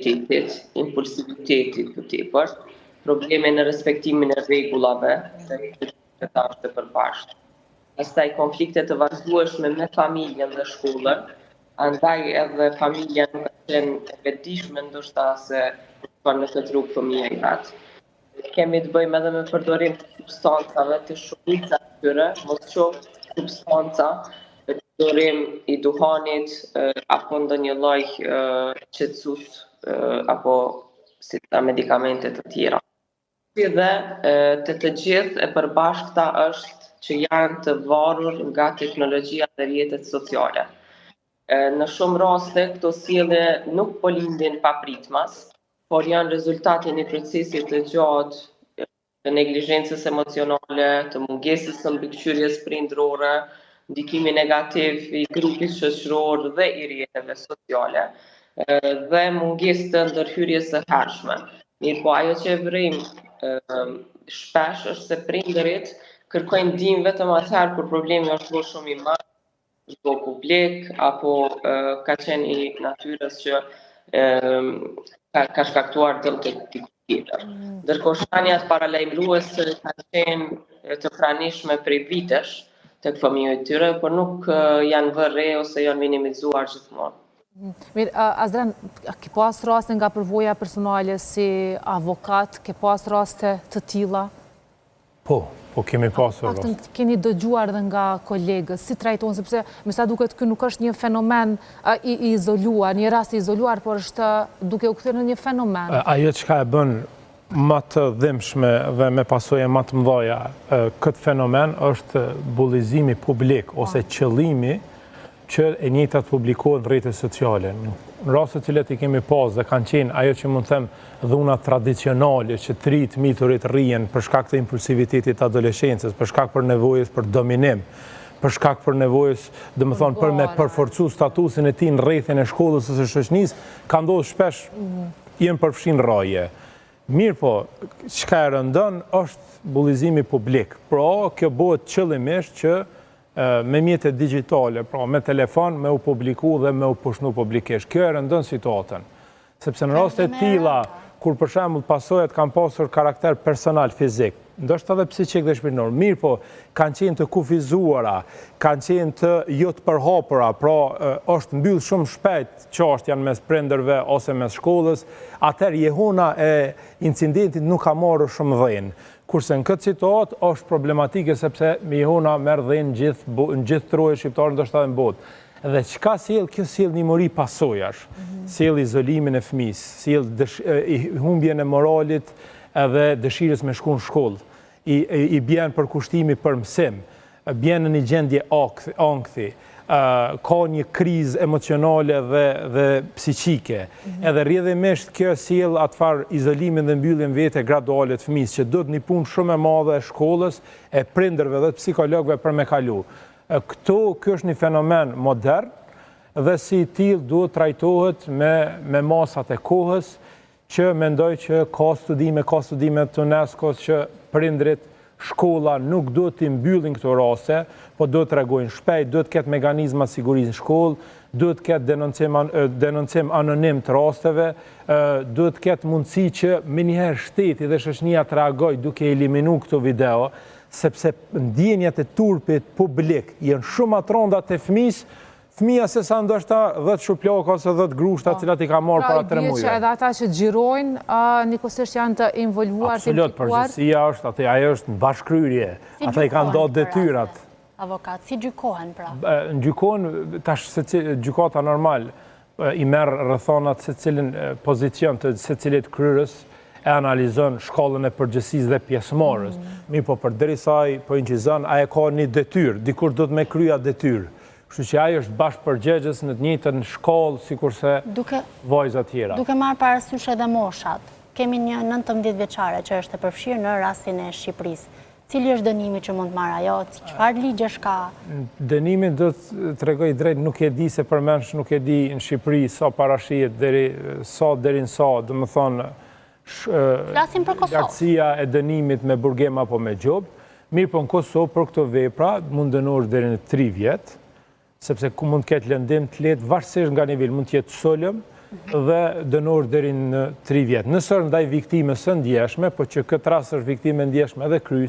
autoritetit, impulsivitetit të tepërt, probleme në respektimin e rregullave të të përbashkët. Pastaj konflikte të vazhdueshme me familjen dhe shkollën, andaj edhe familja nuk ka qenë e vetëdijshme ndoshta se po shkon në këtë rrugë fëmija i vet. Kemi të bëjmë edhe me përdorim të substancave të shumica e tyre, mos qoftë substanca, përdorim i duhanit apo ndonjë lloj qetësues apo si ta medikamente të tjera. Si dhe te të gjithë e përbashkëta është që janë të varur nga teknologjia dhe rrjetet sociale. Në shumë raste këto sjellje nuk po lindin papritmas, por janë rezultat i një procesi të gjatë të neglizhencës emocionale, të mungesës së mbikëqyrjes prindërore, ndikimi negativ i grupit shoqëror dhe i rrjeteve sociale dhe mungesë të ndërhyrjes së hershme. Mirëpo ajo që e vërejmë shpesh është se prindërit kërkojnë ndihmë vetëm atëherë kur problemi është bërë shumë i madh është bërë publik apo ka qenë i natyrës që ka, ka shkaktuar dëm te dikush tjetër. Mm. Ndërkohë shenjat paralajmëruese kanë qenë të pranishme prej vitesh tek fëmija i tyre, por nuk janë vënë re ose janë minimizuar gjithmonë. Mm. Mirë, Azdren, ke pas raste nga përvoja personale si avokat, ke pas raste të tilla? Po, po kemi pasur raste. Paktën keni dëgjuar dhe nga kolegët, si trajtohen, sepse me sa duket ky nuk është një fenomen i izoluar, një rast i izoluar, por është duke u kthyer në një fenomen. Ajo çka e bën ma të dhimbshme dhe me pasoja ma të mëdha këtë fenomen është bullizimi publik ose qëllimi që e njëjta të publikohet në rrjetet sociale. Në raste të cilat i kemi pas dhe kanë qenë ajo që mund të them dhuna tradicionale që të ri të miturit rrihen për shkak të impulsivitetit të adoleshencës, për shkak për nevojës për dominim, për shkak për nevojës, domethënë, për me përforcu statusin e tij në rrethin e shkollës ose shoqënisë, ka ndodhur shpesh janë përfshi n'rrahje. Mirëpo, çka e rëndon është bullizimi publik. Pra, kjo bëhet qëllimisht që me mjete digjitale, pra me telefon, me u publiku dhe me u poshtnu publikisht. Kjo e rëndon situatën. Sepse në raste të tilla, kur për shembull pasojat kanë pasur karakter personal, fizik, ndoshta edhe psikik dhe shpirtëror, mirëpo, kanë qenë të kufizuara, kanë qenë të jo të përhapura, pra është mbyllë shumë shpejt çashtja në mes prindërve ose mes shkollës, atëherë jehona e incidentit nuk ka marrë shumë dhenë. Kurse në këtë situatë është problematike sepse jehona merr dhe në gjithë në gjithë trojet shqiptare ndoshta edhe në botë. Dhe çka sjell kjo sjell një mori pasojash. Mhm. Sjell izolimin e fëmijës, sjell humbjen e moralit edhe dëshirës me shku në shkollë. I, i, i bjen përkushtimi për mësim, bjen në një gjendje ankthi, ka një krizë emocionale dhe, dhe psiqike. Mhm. Edhe rrjedhimisht kjo sjell atë farë izolimin dhe mbylljen vete graduale të fëmijës, që duhet një punë shumë e madhe e shkollës, e prindërve dhe psikologëve për me kalu. Këtu, kjo është një fenomen modern dhe si i tillë duhet trajtohet me, me masat e kohës, që mendoj që ka studime, ka studime të UNESCO-s që prindrit, shkolla nuk duhet t'i mbyllin këto raste, po duhet të reagojnë shpejt, duhet të ketë mekanizma sigurisë në shkollë, duhet të ketë denoncim, denoncim anonim të rasteve, duhet të ketë mundësi që menjëherë shteti dhe shoqënia të reagojë duke eliminu këto video, sepse ndjenjat e turpit publik janë shumë ma të ronda te fëmijës Fëmija se sa ndoshta 10 shuplaka ose 10 grushta të cilat i ka marrë para 3 muajve. Pra i bie që edhe ata që xhirojnë, njëkohësisht janë të involvuar, të implikuar. Absolut, përgjegjësia është, atë ajo është në bashkëkryerje, ata i kanë nda detyrat. Avokat, si gjykohen pra? Në gjykohen, tash gjykata normal, i merr rrethonat secilin pozicion të secilit kryerës, e analizon shkallën e përgjegjësisë dhe pjesëmarrjes. Mm. Mirëpo përderisa ai po incizon, ai e ka një detyrë, dikush duhet me kry atë detyrë. Kështu që ai është bashkëpërgjegjës në të njëjtën shkallë sikurse vajzat tjera. Duke marrë parasysh edhe moshat, kemi një 19 vjeçare që është e përfshirë në rastin e Shqipërisë. Cili është dënimi që mund të marrë ajo? Çfarë ligjesh ka? Dënimin do të tregoj drejt, nuk e di se përmendsh, nuk e di në Shqipëri sa parashihet deri sa deri në sa, domethënë Flasim për Kosovë. Lartësia e dënimit me burgim apo me gjobë, mirëpo në Kosovë për këto vepra mund dënohesh deri në 3 vjet, sepse ku mund të ketë lëndim të lehtë varësisht nga niveli, mund të jetë sulm. dhe dënohesh deri në 3 vjet. Nëse është ndaj viktimës së ndjeshme, po që këtë rast është viktimë e ndjeshme edhe kryesi.